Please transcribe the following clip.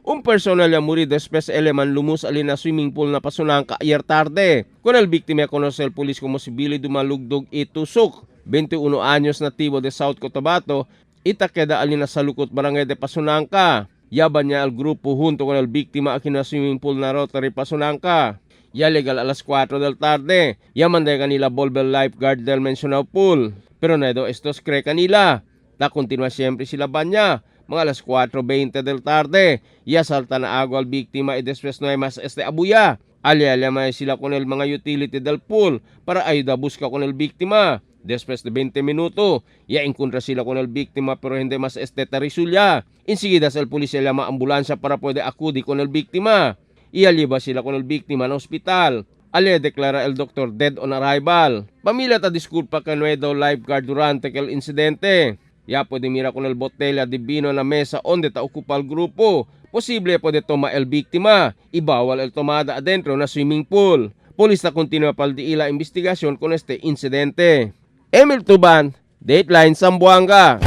Un persona le muri después eleman lumus alina swimming pool na Pasonanca ayer tarde. Con el víctima conoce el polis como si Billy Dumalugdog Itusuk, 21 años, nativo de South Cotabato, y queda alina Salukot, barangay de Pasonanca. Ya baña al grupo junto con el víctima aquí na swimming pool na Rotary Pasonanca. Ya legal a las 4 del tarde. Ya mandé kanila volver lifeguard del mencionado pool. Pero no estos cree kanila. Ta continua siempre sila baña. Mga alas 4:20 del tarde. Ya salta na agua al víctima y después no hay más este abuya. Alia may sila con el mga utility del pool para ayuda busca con el víctima. Después de 20 minutos, ya encuentra sila con el víctima, pero hindi mas este tarisulia. Enseguida el policía llama ambulancia para poder acudir con el víctima. Y lleva sila con el víctima na hospital. Ale declara el doctor dead on arrival. Pamilya ta disculpa que no hay daw lifeguard durante el incidente. Ya puede mira con el botella de vino na mesa donde ta ocupa el grupo. Posible puede toma el víctima y bawal el tomada adentro na swimming pool. Polis na continua paldiila investigasyon con este incidente. Emil Tuban, Dateline Zamboanga.